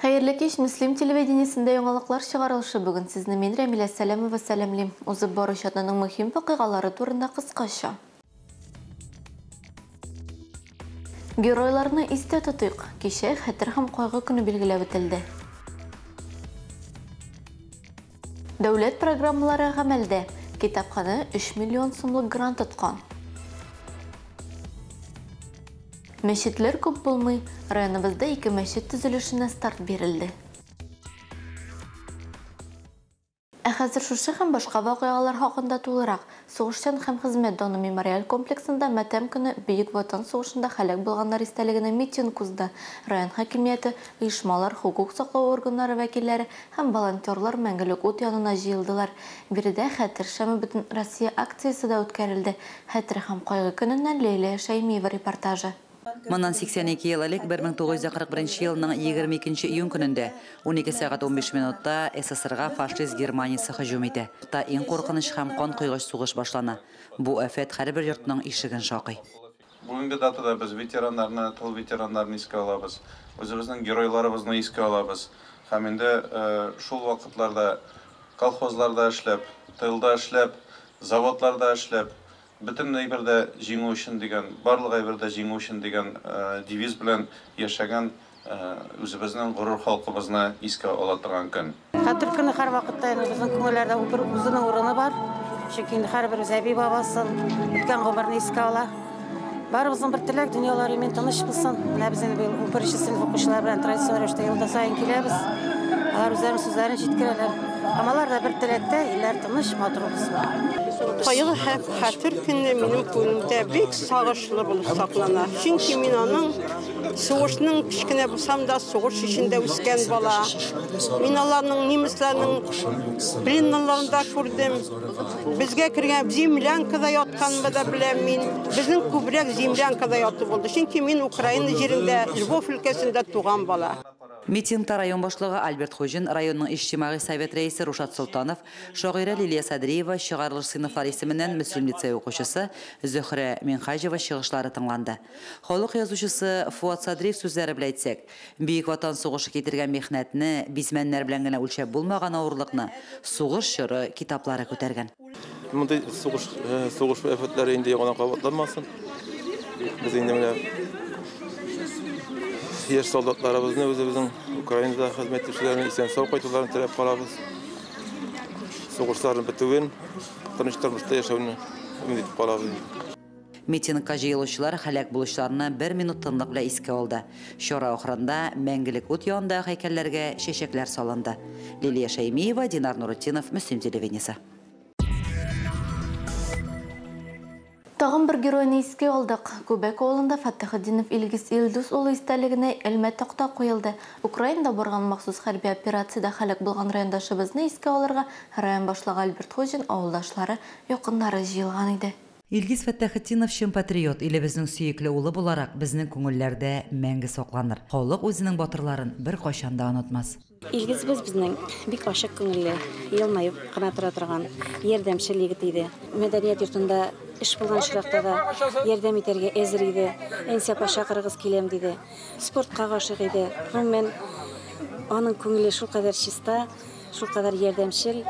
Хәерле кич, Мөслим телевидениесендә яңалыклар чыгарылышы. Бүген сезне мин, Рәмилә Сәләмова, сәламлим. Узып баручы атнаның мөһим вакыйгалары турында кыскача. Геройларны истә тотыйк. Кичә Хәтер һәм кайгы көне билгеләп үтелде. Дәүләт программалары гамәлдә. Китапханә 3 миллион сумлык грант откан. Мәчетләр күп булмый. Районыбызда ике мәчет төзелешенә старт бирелде. Ә хәзер шушы һәм башка вакыйгалар хакында тулырак. Сугышчан һәм хезмәт даны мемориаль комплексында матәм көне Бөек Ватан сугышында һәлак булганнар истәлегенә митинг узды. Район хакимияте, оешмалар, хокук саклау органнары вәкилләре һәм волонтерлар мәңгелек ут янына җыелдылар. Биредә Хәтер шәме бөтен Россия акциясе дә үткәрелде. Хәтер һәм кайгы көненнән Ләйлә Шәймиева репортажы. Моннан 82 ел элек, 1941 елның 22 июнь көнендә, 12 сәгать 15 минутта СССРга фашист Германиясе һөҗүм итә. Та иң куркыныч һәм канкойгыч сугыш башлана. Бу афәт һәрбер йортның ишеген шакый. Бүгенге датада без ветераннарны, тыл ветераннарын искә алабыз. Үзебезнең геройларыбызны искә алабыз. Һәм инде шул вакытларда колхозларда эшләп, тылда эшләп, заводларда эшләп, бөтен әйбердә җиңү өчен дигән, барлык әйбердә җиңү өчен дигән девиз белән яшәгән үзебезнең горур халкыбызны искә ала торган көн. Хәтер көне һәрвакытта инде безнең күңелләрдә бер үзенең урыны бар. Чөнки инде һәрберебез әби бабасын, үткән гомерне искә ала. Барыбызның бер теләк, дөньялар имин, тыныч булсын. Менә без инде быел 11 сыйныф укучылары белән традицион рәвештә елда саен киләбез. Алар үзләренең сүзләрен җиткерәләр. Һәм алар да бер теләктә, илләр тыныч, матур булсын. Кайгы һәм хәтер көне минем күңелемдә бик сагышлы булып саклана. Чөнки мин аның сугышның кечкенә булсам да сугыш эчендә үскән бала. Мин аларның немецларның пленныларын да күрдем. Безгә кергән землянкада ятканны да беләм мин. Безнең күбрәк землянкада яту булды. Чөнки мин Украина җирендә, Львов өлкәсендә туган бала. Митингта район башлыгы Альберт Хуҗин, районның иҗтимагый совет рәисе Рушат Солтанов, шагыйрә Лилия Садриева, чыгарылыш сыйныфлар исеменнән Мөслим лицей укучысы Зөһрә Минхаҗева чыгышлары тыңланды. Халык язучысы Фуат Садриев сүзләре белән әйтсәк, Бөек Ватан сугышы китергән михнәтне, бизмәннәр белән генә үлчәп булмаган авырлыкны сугыш чоры китаплары күтәргән. Мондый сугыш афәтләре инде яңадан кабатланмасын. Без инде менә яшь солдатларыбызны, үзебезнең Украинада хезмәт итүчеләрне исән-сау кайтуларын теләп калабыз. Сугышларның бетүен, тыныч тормышта яшәүне өмет итеп калабыз. Митингка җыелучылар һәлак булучыларны бер минут тынлык белән искә алды. Чара ахырында мәңгелек ут янында һәйкәлләргә чәчәкләр салынды. Лилия Шәймиева, Динар Нурутдинов, Мөслим телевидениесе. Тагын бер геройны искә алдык. Күбәк авылында Фаттахетдинов Илгиз Илдус улы истәлегенә элмә такта куелды. Украинада барган махсус хәрби операциядә һәлак булган райондашыбызны искә алырга район башлыгы Альберт Хуҗин, авылдашлары, якыннары җыелган иде. Илгиз Фаттахетдинов чын патриот, илебезнең сөекле улы буларак безнең күңелләрдә мәңге сакланыр. Халык үзенең батырларын бер кайчан да онытмас. Илгиз безнең бик ачык күңелле, елмаеп кына тора торган ярдәмчел егет иде. Мәдәният йортында эш булган очракта да ярдәм итәргә әзер иде. Әнсә апа чакырыгыз киләм диде. Спортка гашыйк иде. Гомумән, аның күңеле шулкадәр чиста, шулкадәр ярдәмчел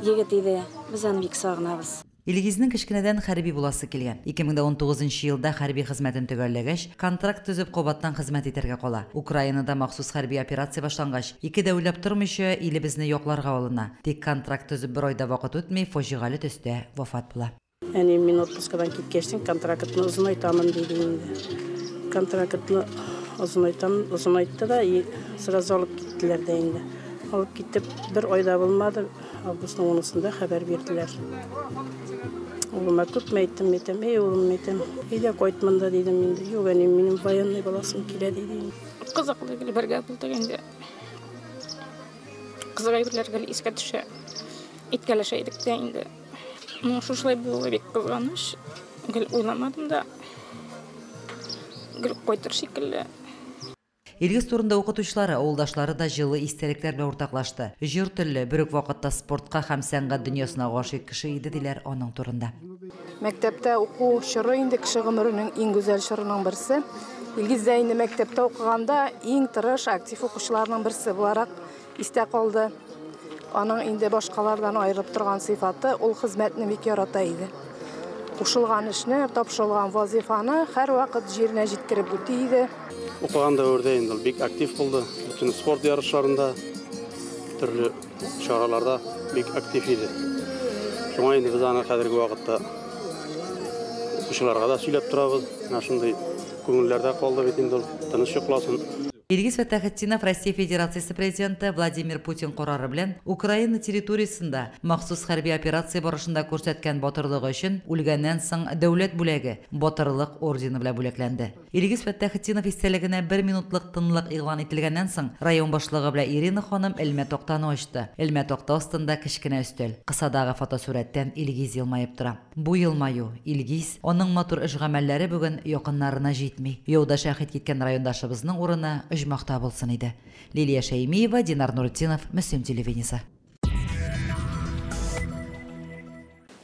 егет иде. Без аны бик сагынабыз. Илгизнең кечкенәдән хәрби буласы килгән. 2019 елда хәрби хезмәтен төгәлләгәч, контракт төзеп кабаттан хезмәт итәргә кала. Украинада махсус хәрби операция башлангач, ике дә уйлап тормыйча илебезне якларга алына. Тик контракт төзеп бер айда вакыт үтми, фаҗигале төстә вафат була. Әни мин отпускадан киткәчтен контрактны озынайтамын диде инде. Контрактны озынайтты да, и сразу алып киттеләр дә инде. Алып китеп бер айда булмады, августның 10-сында хәбәр бирделәр. Улыма күпме әйттем, әйтәм, эй, улым, әйтәм, әйдә кайт монда дидем инде. Юк, әни, минем военный буласым килә диде. Кызыклы гел бергә булдык инде. Кызык әйберләр гел искә төшә. Әйткәләшә идек тә инде. Ну, шушылай булуы бик кызганыч. Гел уйламадым да. Гел кайтыр шикелле. Илгиз турында укытучылары, авылдашлары да җылы истәлекләр белән уртаклашты. Җор телле, бер үк вакытта спортка һәм сәнгать дөньясына гашыйк кеше иде диләр аның турында. Мәктәптә уку чоры инде кеше гомеренең иң гүзәл чорының берсе. Илгиз дә инде мәктәптә укыганда иң тырыш, актив укучыларның берсе буларак истә калды. Аның инде башкалардан аерылып торган сыйфаты, ул хезмәтне бик ярата иде. Кушылган эшне, тапшырылган вазифаны һәрвакыт җиренә җиткереп үти иде. Укыган дәвердә инде ул бик актив булды. Бөтен спорт ярышларында, төрле чараларда бик актив иде. Шуңа инде без аны хәзерге вакытта укучыларга да сөйләп торабыз. Менә шундый күңелләрдә калды бит инде ул. Тыныч йокласын. Илгиз Фәттахетдинов Россия Федерациясе президенты Владимир Путин карары белән Украина территориясендә махсус хәрби операция барышында күрсәткән батырлыгы өчен үлгәннән соң дәүләт бүләге Батырлык ордены белән бүләкләнде. Илгиз Фәттахетдинов истәлегенә бер минутлык тынлык игълан ителгәннән соң район башлыгы белән Ирина ханым элмә тактаны ачты. Элмә такта астында кечкенә өстәл. Кысадагы фотосурәттән Илгиз елмаеп тора. Бу елмаю Илгиз, аның матур эш гамәлләре бүген якыннарына җитми. Яуда шәһит киткән райондашыбызның урыны оҗмахта булсын иде. Лилия Шәймиева, Динар Нуртдинов, Мөслим телевидениесе.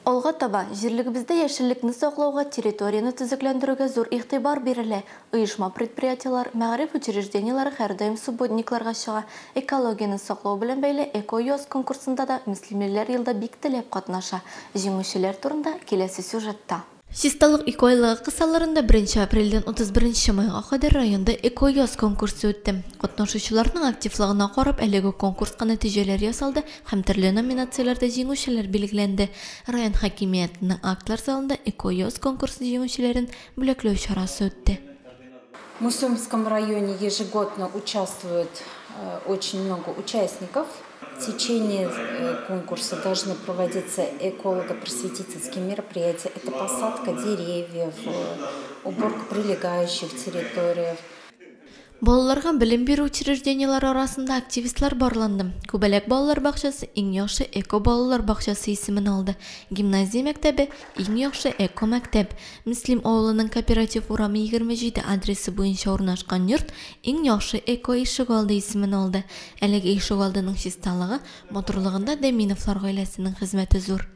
Алга таба җирлегебездә яшеллекне саклауга, территорияне төзекләндерүгә зур игътибар бирелә. Оешма предприятиеләр, мәгариф учреждениеләре һәрдаим субботникларга чыга. Экологияне саклау белән бәйле Эко-яз конкурсында да мөслимлеләр елда бик теләп катнаша. Җиңүчеләр турында киләсе сюжетта. Чисталык ике айлыгы кысаларында 1 апрельдән 31 майга кадәр районда Эко-яз конкурсы үтте. Катнашучыларның активлыгына карап, әлеге конкурска нәтиҗәләр ясалды һәм төрле номинацияләрдә җиңүчеләр билгеләнде. Район хакимиятенең актлар залында Эко-яз конкурсы җиңүчеләрен бүләкләү чарасы үтте. В Муслимском районе ежегодно участвует очень много участников. В течение конкурса должны проводиться эколого-просветительские мероприятия. Это посадка деревьев, уборка прилегающих территорий. Балаларга белем бирү учреждениеләре арасында активистлар барланды. Күбәләк балалар бакчасы иң яхшы эко балалар бакчасы исемен алды. Гимназия мәктәбе иң яхшы эко мәктәп. Мөслим авылының Кооператив урамы 27 адресы буенча урнашкан йорт иң яхшы эко ишегалды исемен алды. Әлеге ишегалдының чисталыгы, матурлыгында Дәминовлар гаиләсенең хезмәте зур.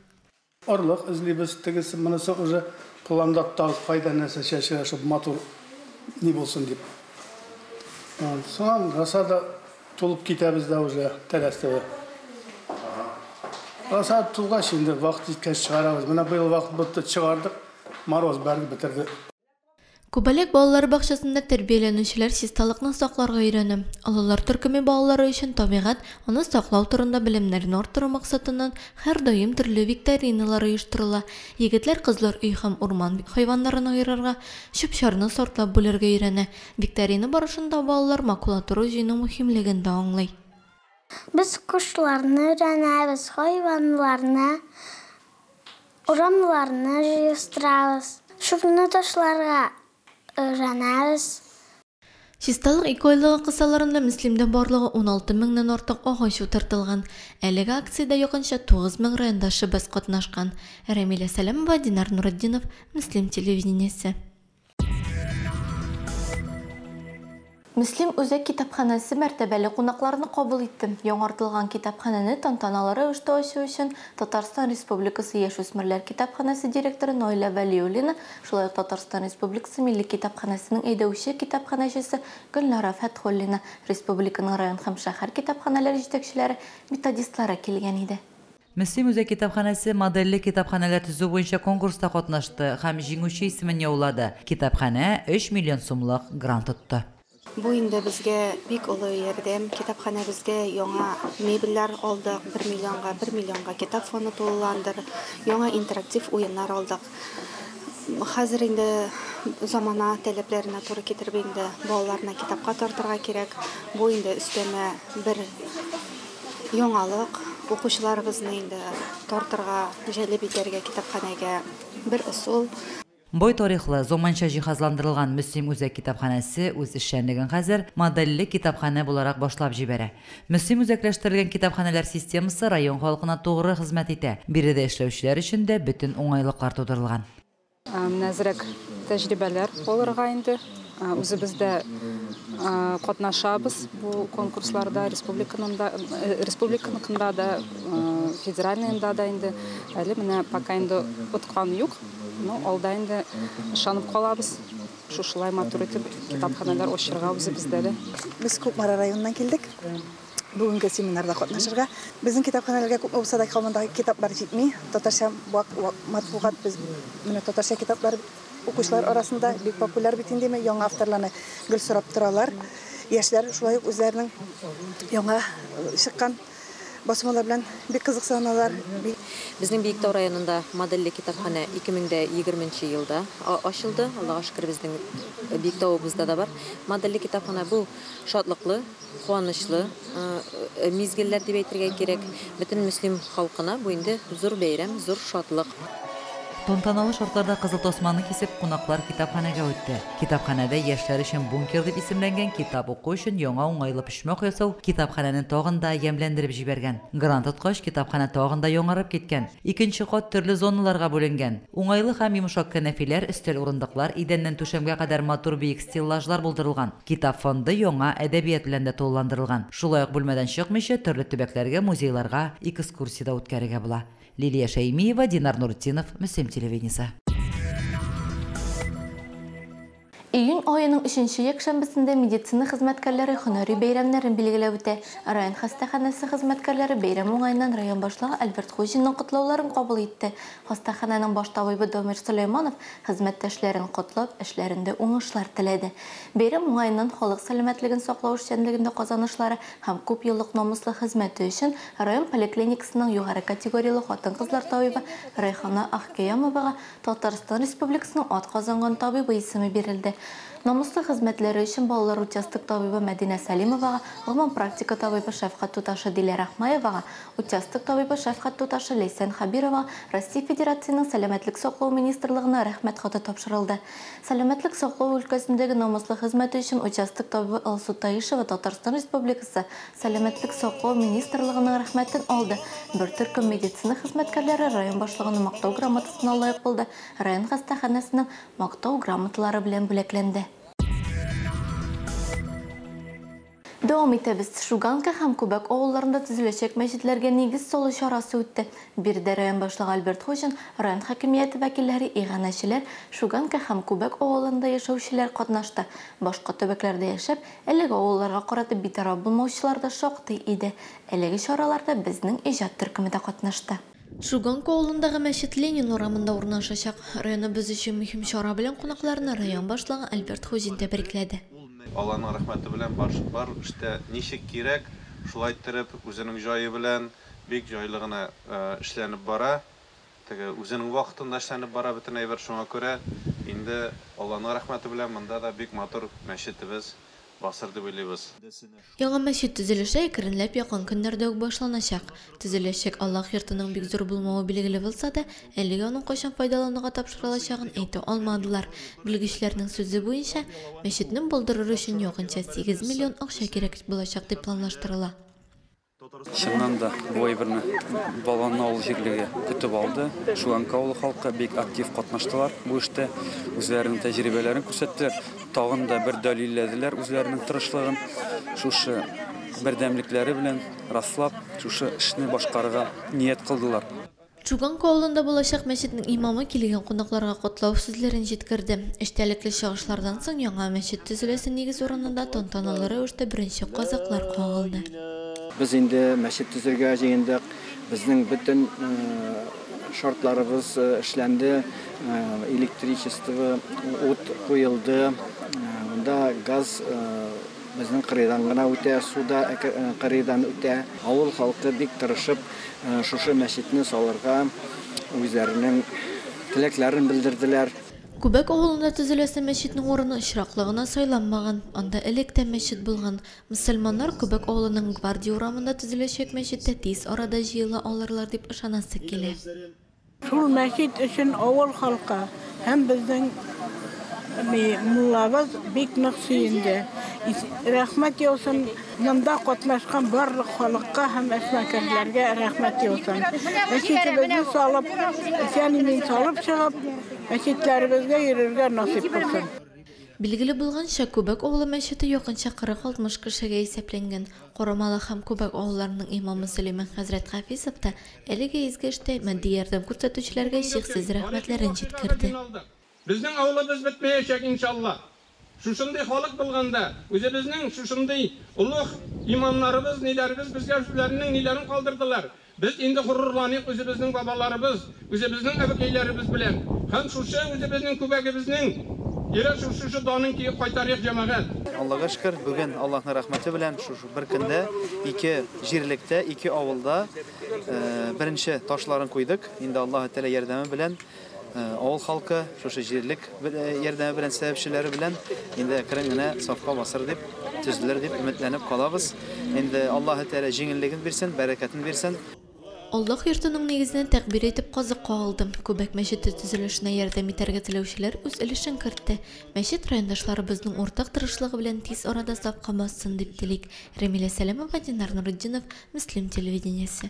Орлык эзлибез, тегесе монысы уже планда тагы кайда нәрсә чәчелә, шул матур ни булсын дип. Соңан рассада тулып китәбез дә уже тәрәзәдә. Рассада тулгач инде вакыт җиткәч чыгарабыз. Менә быел вакыт бетте, чыгардык, мороз бәрде бетерде. Күбәләк балалар бакчасында тәрбияләнүчеләр чисталыкны сакларга өйрәнә. Олылар төркеме балалары өчен табигать, аны саклау турында белемнәрне арттыру максатыннан һәрдаим төрле викториналар оештырыла. Егетләр, кызлар өй һәм урман хайваннарын аерырга, чүп-чарны сортлап бүлергә өйрәнә. Викторина барышында балалар макулатура җыю мөһимлеген дә аңлый. Без кошларны өйрәнәбез, хайваннарны, урамнарны җыештырабыз. Чүпне ташларга өйрәнәбез. Чисталык ике айлыгы кысаларында Мөслимдә барлыгы 16 меңнән артык агач утыртылган. Әлеге акциядә якынча 9 мең райондашыбыз катнашкан. Рәмилә Сәләмова, Динар Нуретдинов, Мөслим телевидениесе. Мөслим үзәк китапханәсе мәртәбәле кунакларны кабул итте. Яңартылган китапханәне тантаналы рәвештә ачу өчен Татарстан Республикасы яшүсмерләр китапханәсе директоры Наилә Вәлиуллина, шулай ук Татарстан Республикасы Милли китапханәсенең әйдәүче китапханәчесе Гөлнара Фәтхуллина, республиканың район һәм шәһәр китапханәләре җитәкчеләре, методистлары килгән иде. Мөслим үзәк китапханәсе модельле китапханәләр төзү буенча конкурста катнашты һәм җиңүче исемен яулады. Китапханә 3 миллион сумлык грант отты. Бу инде безгә бик олы ярдәм. Китапханәбезгә яңа мебельләр алдык, 1 миллионга, 1 миллионга китап фонды тулыландыр, яңа интерактив уеннар алдык. Хәзер инде замана таләпләренә туры китереп инде балаларны китапка тартырга кирәк. Бу инде өстәмә бер яңалык, укучыларыбызны инде тартырга, җәлеп итәргә китапханәгә бер ысул. Бай тарихлы, заманча җиһазландырылган Мөслим үзәк китапханәсе үз эшчәнлеген хәзер модельле китапханә буларак башлап җибәрә. Мөслим үзәкләштерелгән китапханәләр системасы район халкына тугры хезмәт итә. Биредә эшләүчеләр өчен дә бөтен уңайлыклар тудырылган. Менә әзрәк тәҗрибәләр алырга инде. Үзебез дә катнашабыз бу конкурсларда, республиканыкында да, федеральныйында да инде. Әле менә пока инде откан юк, но алда инде ышанып калабыз. Шушылай матур итеп китапханәләр ачырга үзебездә дә. Без Кукмара районыннан килдек. Бүгенге семинарда катнашырга. Безнең китапханәләргә күпме булса да калмандагы китаплар җитми. Татарча матбугат без менә татарча китаплар укучылар арасында бик популяр бит инде, яңа авторларны гел сорап торалар. Яшьләр шулай ук үзләренең яңа чыккан басмалар белән бик кызыксыналар. Безнең Биектау районында модельле китапханә 2020 елда ачылды. Аллага шөкер, безнең Биектауыбызда да бар модельле китапханә. Бу шатлыклы, куанычлы мизгелләр дип әйтергә кирәк. Бөтен мөслим халкына бу инде зур бәйрәм, зур шатлык. Тантаналы шартларда кызыл тасманы кисеп, кунаклар китапханәгә үтте. Китапханәдә яшьләр өчен бункер дип исемләнгән китап уку өчен яңа уңайлы почмак ясау китапханәне тагын да ямьләндереп җибәргән. Грант откач, китапханә тагын да яңарып киткән. Икенче кат төрле зоналарга бүленгән. Уңайлы һәм йомшак кәнәфиләр, өстәл урындыклар, идәннән түшәмгә кадәр матур биек стеллажлар булдырылган. Китап фонды яңа әдәбият белән дә тулыландырылган. Шулай ук бүлмәдән чыкмыйча төрле төбәкләргә, музейларга экскурсия дә үткәрергә була. Лилия Шәймиева, Динар Нуртдинов, Мөслим телевидениесе. Июнь айының 3-нче якшәмбесендә медицина хезмәткәрләре һөнәри бәйрәмнәрен билгеләп үтә. Район хастаханәсе хезмәткәрләре бәйрәм уңаеннан район башлыгы Альберт Хуҗинның котлауларын кабул итте. Хастаханәнең баш табибы Дамир Сөләйманов хезмәттәшләрен котлап, эшләрендә уңышлар теләде. Бәйрәм уңаеннан халык сәламәтлеген саклау эшчәнлегендә казанышлары һәм күп еллык намуслы хезмәте өчен район поликлиникасының югары категорияле хатын-кызлар табибы Райхана Ахкиямовага Татарстан Республикасының атказанган табибы исеме бирелде. Намуслы хезмәтләре өчен балалар участок табибы Мәдинә Сәлимовага, гомум практика табибы шәфкать туташы Дилә Рахмаевага, участок табибы шәфкать туташы Ләйсән Хәбирова Россия Федерациясенең Сәламәтлек саклау министрлыгына рәхмәт хаты тапшырылды. Сәламәтлек саклау өлкәсендәге намуслы хезмәте өчен участок табибы Алсу Таишева Татарстан Республикасы Сәламәтлек саклау министрлыгының рәхмәтен алды. Бер төркем медицина хезмәткәрләре район башлыгының мактау грамотасына лаек булды. Район хастаханәсенең мактау грамоталары белән бүләкләнде. Дәвам итәбез. Шуганка һәм Күбәк авылларында төзеләчәк мәчетләргә нигез салу чарасы үтте. Биредә район башлыгы Альберт Хуҗин, район хакимияте вәкилләре, иганәчеләр, Шуганка һәм Күбәк авылында яшәүчеләр катнашты. Башка төбәкләрдә яшәп, әлеге авылларга карата битараф булмаучылар да шактый иде. Әлеге чараларда безнең иҗат төркеме дә катнашты. Шуганка авылындагы мәчет Ленин урамында урнашачак. Районыбыз өчен мөһим чара белән кунакларны район башлыгы Альберт Хуҗин тәбрикләде. Алланың рәхмәте белән бар эштә ничек кирәк, шулай иттереп, үзенең җае белән бик җайлы гына эшләнеп бара. Теге үзенең вакытында эшләнеп бара бөтен әйбер, шуңа күрә инде Алланың рәхмәте белән монда да бик матур мәчетебез басыр дип уйлыйбыз. Яңа мәчет төзелеше әкренләп якын көннәрдә үк башланачак. Төзеләчәк Аллаһ йортының бик зур булмавы билгеле булса да, әлегә аның кайчан файдалануга тапшырылачагын әйтә алмадылар. Белгечләрнең сүзе буенча, мәчетне булдырыр өчен якынча 8 миллион акча кирәк булачак дип планлаштырыла. Чыннан да бу әйберне Баланны авыл җирлеге көтеп алды. Шуганка авылы халкы бик актив катнаштылар бу эштә, үзләренең тәҗрибәләрен күрсәттеләр, тагын да бер дәлилләделәр үзләренең тырышлыгын. Шушы бердәмлекләре белән раслап, шушы эшне башкарырга ният кылдылар. Шуганка авылында булачак мәчетнең имамы килгән кунакларга котлау сүзләрен җиткерде. Эчтәлекле чыгышлардан соң яңа мәчет төзеләсе нигез урынында тантаналы рәвештә беренче казыклар кагылды. Без инде мәчет төзергә җыендык. Безнең бөтен шартларыбыз эшләнде. Электричество, ут куелды. Монда газ безнең кырыйдан гына үтә, су да кырыйдан үтә. Авыл халкы бик тырышып шушы мәчетне салырга үзләренең теләкләрен белдерделәр. Күбәк авылында төзеләсе мәчетнең урыны очраклы гына сайланмаган. Анда элек тә мәчет булган. Мөселманнар Күбәк авылының Гвардия урамында төзеләчәк мәчеттә тиз арада җыела алырлар дип ышанасы килә. Шул мәчет өчен авыл халкы һәм безнең муллабыз бик нык сөенде. Рәхмәт яусын монда катнашкан барлык халыкка һәм эшмәкәрләргә рәхмәт яусын. Мәчетебезне салып, исән-имин салып чыгып, мәчетләребезгә йөрергә насыйп булсын. Билгеле булганча, Күбәк авылы мәчете якынча 40-60 кешегә исәпләнгән. Карамалы һәм Күбәк авылларының имамы Сөләйман хәзрәт Хафизов та әлеге изге эштә матди ярдәм күрсәтүчеләргә чиксез рәхмәтләрен җиткерде. Безнең авылыбыз бетмәячәк, иншалла. Шушындый халык булганда, үзебезнең шушындый олуг имамнарыбыз, ниләребез безгә үзләренең ниләрен калдырдылар. Без инде горурланыйк үзебезнең бабаларыбыз, үзебезнең әбекәйләребез белән. Һәм шушы үзебезнең Күбәгебезнең ире шушы данын киеп кайтарыйк, җәмәгать. Аллага шөкер, бүген Аллаһның рәхмәте белән шушы бер көндә ике җирлектә, ике авылда беренче ташларын куйдык. Инде Аллаһы Тәгалә ярдәме белән авыл халкы шушы җирлек ярдәме белән, сәбәпчеләре белән инде әкрен генә сафка басыр дип, төзелер дип өметләнеп калабыз. Инде Аллаһы Тәгалә җиңеллеген бирсен, бәрәкәтен бирсен. Аллаһ йортының нигезенә тәкбир әйтеп казык кагылды. Күбәк мәчете төзелешенә ярдәм итәргә теләүчеләр үз өлешен кертте. Мәчет райондашларыбызның уртак тырышлыгы белән тиз арада сафка бассын дип телик. Рәмилә Сәләмова, Динар Нурутдинов, Мөслим телевидениесе.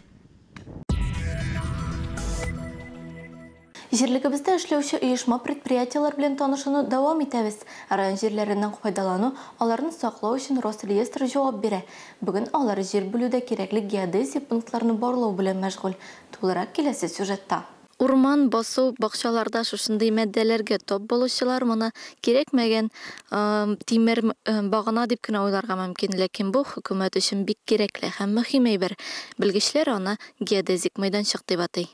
Җирлегебездә эшләүче оешма предприятиеләр белән танышуны дәвам итәбез. Район җирләреннән файдалану, аларны саклау өчен Росреестр җавап бирә. Бүген алар җир бүлүдә кирәкле геодезия пунктларын барлау белән мәшгуль. Тулырак киләсе сюжетта. Урман, басу, бакчаларда шушындый матдәләргә тап булучылар моны кирәкмәгән тимер багана дип кенә уйларга мөмкин, ләкин бу хөкүмәт өчен бик кирәкле һәм мөһим әйбер. Белгечләр аны геодезик мәйданчык дип атый.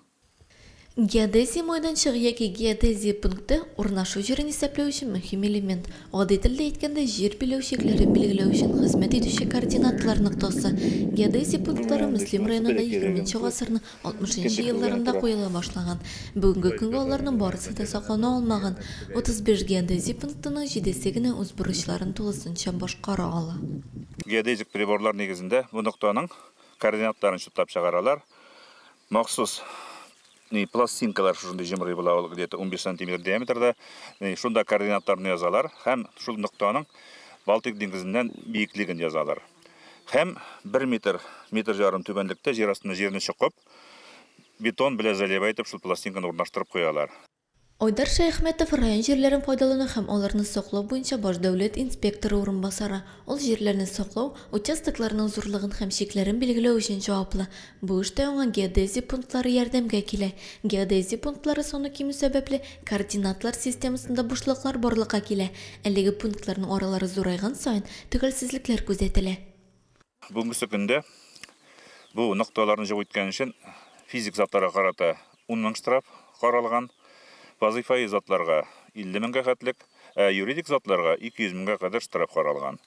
Геодезия майданчыгы яки геодезия пункты урнашу җирен исәпләү өчен мөһим элемент. Гади телдә әйткәндә, җир биләү чикләрен билгеләү өчен хезмәт итүче координаталар ноктасы. Геодезия пунктлары Мөслим районында 20 гасырның 60 елларында куела башлаган. Бүгенге көнгә аларның барысы да саклана алмаган. 35 геодезия пунктының 7-се генә үз бурычларын тулысынча башкара ала. Геодезик приборлар нигезендә бу ноктаның координатларын чутлап чыгаралар. Махсус пластинкалар шушындый җымырый була, ул где-то 15 сантиметр диаметрда. Шунда координатларны язалар һәм шул ноктаның Балтик диңгезеннән биеклеген язалар. Һәм 1 метр, метр ярым түбәнлектә җир астына җирне чокып, бетон белән заливать итеп шул пластинканы урнаштырып куялар. Айдар Шәяхмәтов район җирләрен файдалану һәм аларны саклау буенча баш дәүләт инспекторы урынбасары. Ул җирләрне саклау, участокларның зурлыгын һәм чикләрен билгеләү өчен җаваплы. Бу эштә аңа геодезия пунктлары ярдәмгә килә. Геодезия пунктлары саны кимү сәбәпле координатлар системасында бушлыклар барлыкка килә. Әлеге пунктларның аралары зурайган саен төгәлсезлекләр күзәтелә. Бүгенге көндә бу нокталарны җыеп үткән өчен физик затларга карата 10 мең штраф каралган. Вазифаи затларга 50 меңгә хәтлек, ә юридик затларга 200 меңгә кадәр штраф каралган.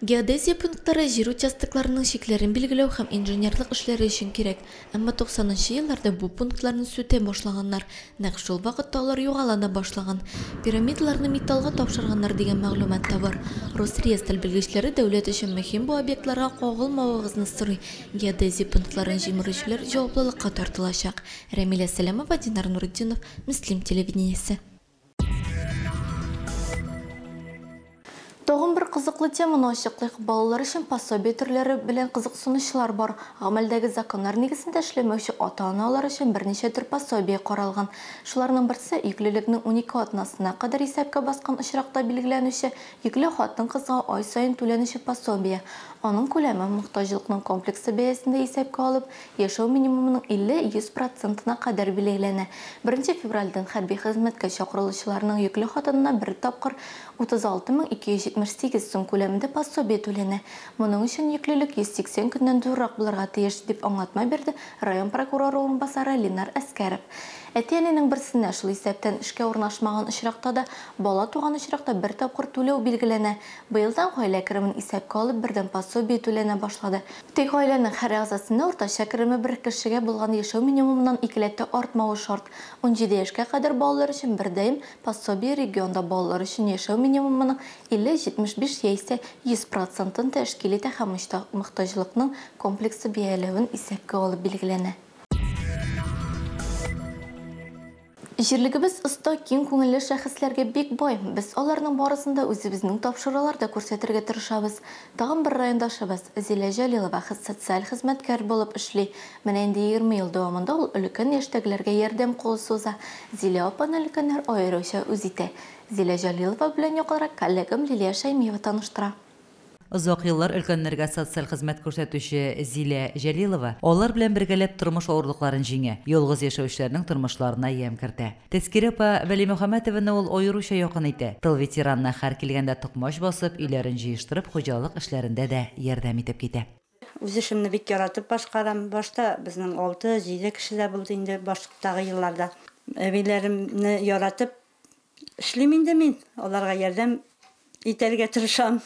Геодезия пунктлары җир участокларының чикләрен билгеләү һәм инженерлык эшләре өчен кирәк. Әмма 90-нчы елларда бу пунктларны сүтә башлаганнар. Нәкъ шул вакытта алар югала да башлаган. Пирамидаларны металлга тапшырганнар дигән мәгълүмат та бар. Росреестр белгечләре дәүләт өчен мөһим бу объектларга кагылмавыгызны сорый. Геодезия пунктларын җимерүчеләр җаваплылыкка тартылачак. Рәмилә Сәләмова, Динар Нурутдинов, Мөслим телевидениесе. Тагын бер кызыклы теманы ачыклыйк. Балалар өчен пособие төрләре белән кызыксынучылар бар. Гамәлдәге законнар нигезендә эшләмәүче ата-аналар өчен берничә төр пособие каралган. Шуларның берсе йөклелекнең 12 атнасына кадәр исәпкә баскан очракта билгеләнүче йөкле хатын-кызга ай саен түләнүче пособие. Аның күләме мохтаҗлыкның комплексы бәясендә исәпкә алып, яшәү минимумының 50-100%-на кадәр билгеләнә. 1 февральдән хәрби хезмәткә чакырылучыларның йөкле хатынына бер тапкыр 36278 сум күләмендә пособие түләнә. Моның өчен йөклелек 180 көннән зуррак булырга тиеш, дип аңлатма бирде район прокуроры урынбасары Ленар Әскәров. Әти-әнинең берсенә шул исәптән эшкә урнашмаган очракта да бала туган очракта бер тапкыр түләү билгеләнә. Быелдан гаилә керемен исәпкә алып бердәм пособие түләнә башлады. Тик гаиләнең һәр әгъзасына уртача кереме бер кешегә булган яшәү минимумыннан икеләтә артмавы шарт. 17 яшькә кадәр балалар өчен бердәм пособие регионда балалар өчен яшәү минимумының 50-75 яисә 100%-ын тәшкил итә һәм мохтаҗлыкның комплексы бәяләвен исәпкә алып билгеләнә. Җирлегебез оста, киң күңелле шәхесләргә бик бай. Без аларның барысын да үзебезнең тапшыруларда күрсәтергә тырышабыз. Тагын бер райондашыбыз Зилә Җәлилова социаль хезмәткәр булып эшли. Менә инде 20 ел дәвамында ул өлкән яшьтәгеләргә ярдәм кулы суза. Зилә апаны өлкәннәр аеруча үз итә. Зилә Җәлилова белән якынрак коллегам Лилия Шәймиева таныштыра. Озак еллар өлкәннәргә социаль хезмәт күрсәтүче Зилә Җәлилова алар белән бергәләп тормыш авырлыкларын җиңә, ялгыз яшәүчеләрнең тормышларына ямь кертә. Тәзкирә апа Вәлимөхәммәтованы ул аеруча якын итә. Тыл ветеранына һәр килгәндә токмач басып, өйләрен җыештырып, хуҗалык эшләрендә дә ярдәм итеп китә. Үз эшемне бик яратып башкарам. Башта безнең 6-7 кеше дә булды инде баштагы елларда. Әбиләремне яратып эшлим инде мин, аларга ярдәм итәргә тырышам.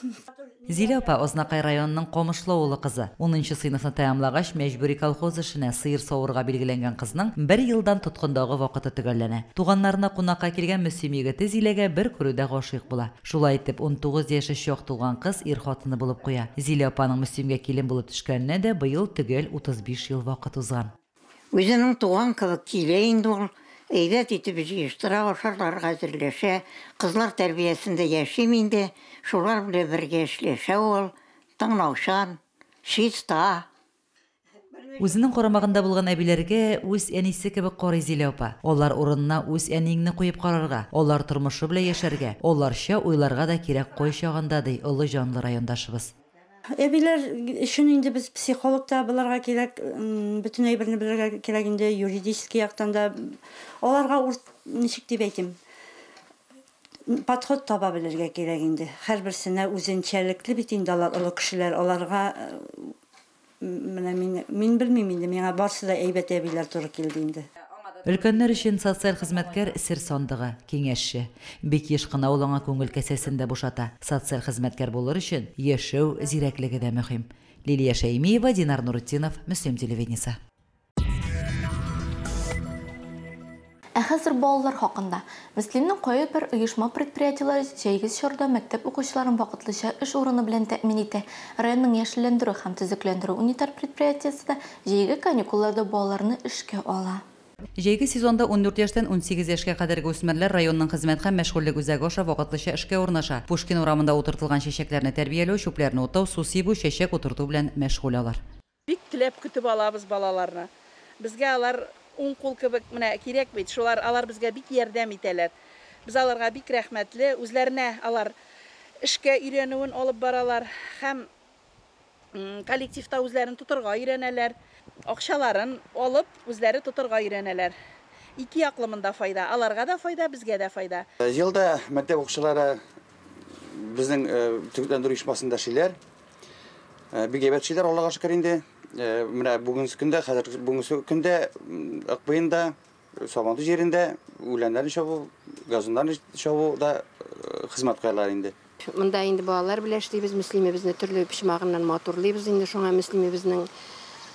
Зилә апа Азнакай районының Камышлы авылы кызы. 10нчы сыйныфны тәмамлагач, мәҗбүри колхоз эшенә сыер савырга билгеләнгән кызның бер елдан тоткындагы вакыты төгәлләнә. Туганнарына кунакка килгән Мөслим егете Зиләгә бер күрүдә гашыйк була. Шулай итеп, 19 яше чак тулган кыз ир хатыны булып куя. Зилә апаның Мөслимгә килен булып төшкәненә дә быел төгәл 35 ел вакыт узган. Үзенең туган кебек килә инде ул, әйбәт итеп җыештыра, ашарларга әзерләшә. Кызлар тәрбиясендә яшим инде, шулар белән бергә эшләшә ул, тыңлаучан, чиста. Үзенең карамагында булган әбиләргә үз әнисе кебек карый Зилә апа. Алар урынына үз әниеңне куеп карарга, алар тормышы белән яшәргә, аларча уйларга да кирәк кайчагында, ди олы җанлы райондашыбыз. Әбиләр өчен инде без психолог та булырга кирәк, бөтен әйберне белергә кирәк инде, юридический яктан да. Аларга ничек дип әйтим, подход таба белергә кирәк инде. Һәрберсенә үзенчәлекле бит инде алар, олы кешеләр, аларга менә мин белмим инде, миңа барсы да әйбәт әбиләр туры килде инде. Өлкәннәр өчен социаль хезмәткәр сер сандыгы, киңәшче. Бик еш кына ул аңа күңел кәсәсен дә бушата. Социаль хезмәткәр булыр өчен яшәү зирәклеге дә мөһим. Лилия Шәймиева, Динар Нурутдинов, Мөслим телевидениесе. Ә хәзер балалар хакында. Мөслимнең кайбер оешма предприятиеләре җәйге чорда мәктәп укучыларын вакытлыча эш урыны белән тәэмин итә. Районның яшелләндерү һәм төзекләндерү унитар предприятиесе дә җәйге каникулларда балаларны эшкә ала. Җәйге сезонда 14 яшьтән 18 яшькә кадәрге үсмерләр районның хезмәт һәм мәшгульлек үзәге аша вакытлыча эшкә урнаша. Пушкин урамында утыртылган чәчәкләрне тәрбияләү, чүпләрне утау, су сибү, чәчәк утырту белән мәшгуль алар. Бик теләп көтеп алабыз балаларны. Безгә алар уң кул кебек менә кирәк бит. Шулар алар безгә бик ярдәм итәләр. Без аларга бик рәхмәтле. Үзләренә алар эшкә өйрәнүен алып баралар һәм коллективта үзләрен тотырга өйрәнәләр. Акчаларын алып үзләре тотырга өйрәнәләр. Ике яклы монда файда, аларга да файда, безгә дә файда. Елда мәктәп укучылары безнең төзекләндерү оешмасында эшлиләр. Бик әйбәт эшлиләр, Аллага шөкер инде. Менә бүгенге көндә, хәзер бүгенге көндә Акбуенда, Сабантуй җирендә үләннәрне чабу, газоннарны чабу да хезмәт куялар инде. Монда инде балалар белән эшлибез, Мөслимебезне төрле почмагыннан матурлыйбыз инде, шуңа Мөслимебезнең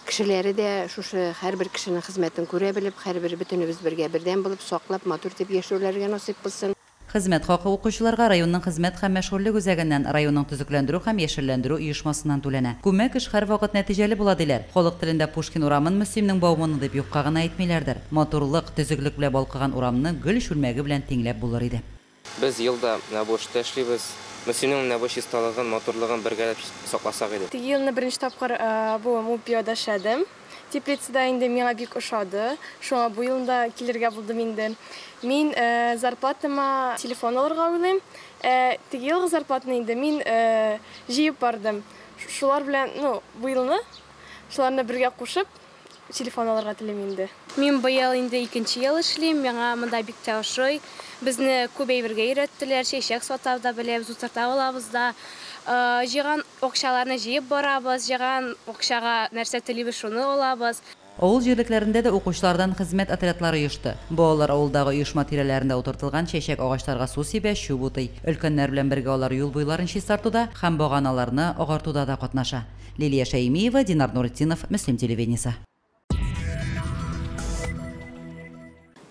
кешеләре дә шушы һәрбер кешенең хезмәтен күрә белеп, һәрбер бөтенебез бергә бердәм булып, саклап, матур итеп яшәүләргә насыйп булсын. Хезмәт хакы укучыларга районның хезмәт һәм мәшгульлек үзәгеннән, районның төзекләндерү һәм яшелләндерү оешмасыннан түләнә. Күмәк эш һәрвакыт нәтиҗәле була диләр. Халык телендә Пушкин урамын Мөслимнең Бауманы дип юкка гына әйтмиләрдер. Матурлык, төзеклек белән балкыган урамны гөл чүлмәге белән тиңләп булыр иде. Без елда менә бу эштә эшлибез. Мөслимнең менә бу чисталыгын, матурлыгын бергәләп сакласак иде. Теге елны беренче тапкыр бу МУПИОда эшләдем. Теплицада инде миңа бик ошады. Шуңа бу елында килергә булдым инде. Мин зарплатама телефон алырга уйлыйм. Теге елгы зарплатаны инде мин җыеп бардым. Шулар белән, ну, бу елны шуларны бергә кушып телефон алырга телим инде. Мин быел инде икенче ел эшлим, миңа монда бик тә ошый. Безне күп әйбергә өйрәттеләр, чәчәк сата да беләбез, утырта алабыз да. Җыйган акчаларны җыеп барабыз, җыйган акчага нәрсә телибез, шуны алабыз. Авыл җирлекләрендә дә укучылардан хезмәт отрядлары оешты. Балалар авылдагы оешма тирәләрендә утыртылган чәчәк агачларга су сибә, чүп утый. Өлкәннәр белән бергә алар юл буйларын чистартуда һәм баганаларны агартуда да катнаша. Лилия Шәймиева, Динар Нурутдинов, Мөслим телевидениесе.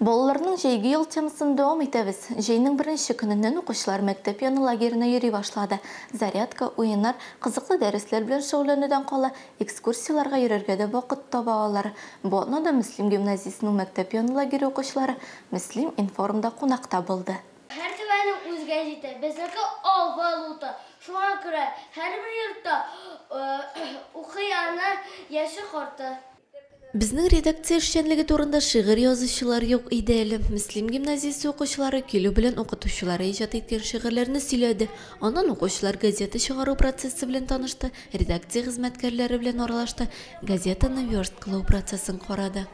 Балаларның җәйге ял темасын дәвам итәбез. Җәйнең беренче көненнән укучылар мәктәп яны лагерена йөри башлады. Зарядка, уеннар, кызыклы дәресләр белән шөгыльләнүдән кала, экскурсияләргә йөрергә дә вакыт таба алар. Бу атнада Мөслим гимназиясенең мәктәп яны лагере укучылары Мөслим информда кунакта булды. Һәр төбәнең үз гәзите, безнеке Ал валюта. Шуңа күрә һәрбер йортта укый аны яше-карты. Безнең редакция эшчәнлеге турында шигырь язучылар юк иде әле. Мөслим гимназиясе укучылары килү белән укытучылары иҗат иткән шигырьләрне сөйләде. Аннан укучылар газета чыгару процессы белән танышты, редакция хезмәткәрләре белән аралашты, газетаны версткалау процессын карады.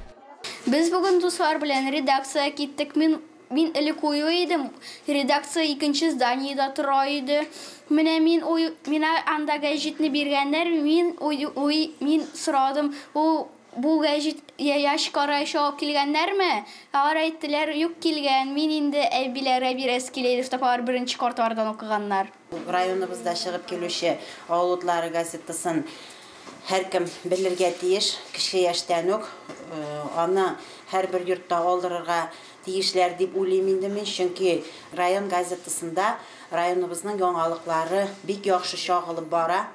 Без бүген дуслар белән редакциягә киттек. Мин мин элек уйлый идем, редакция икенче зданиедә тора иде. Менә мин уй, миңа анда гәҗитне биргәннәр, мин уй, уй, мин сорадым, ул бу гәҗит ящик ара чыгып килгәннәрме? Алар әйттеләр, юк килгән. Мин инде әбиләргә бирәсе килә иде, чтоб алар беренче картлардан укыганнар. Районыбызда чыгып килүче Авыл утлары газетасын һәркем белергә тиеш, кече яшьтән үк. Аны һәрбер йортта алдырырга тиешләр дип уйлыйм инде мин, чөнки район газетасында районыбызның яңалыклары бик яхшы чагылып бара.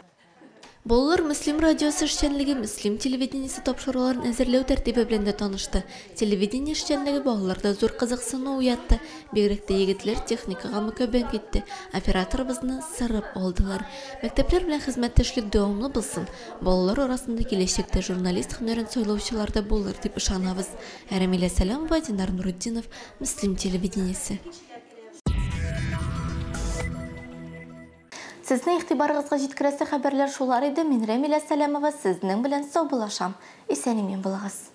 Балалар Мөслим радиосы эшчәнлеге, Мөслим телевидениесе тапшыруларын әзерләү тәртибе белән дә танышты. Телевидение эшчәнлеге балаларда зур кызыксыну уятты. Бигрәк тә егетләр техникага мөкәббән китте. Операторыбызны сырып алдылар. Мәктәпләр белән хезмәттәшлек дәвамлы булсын. Балалар арасында киләчәктә журналист һөнәрен сайлаучылар да булыр дип ышанабыз. Рәмилә Сәләмова, Динар Нурутдинов, Мөслим телевидениесе. Сезнең игътибарыгызга җиткерәсе хәбәрләр шулар иде. Мин Рәмилә Сәләмова сезнең белән саубуллашам. Исән-имин булыгыз.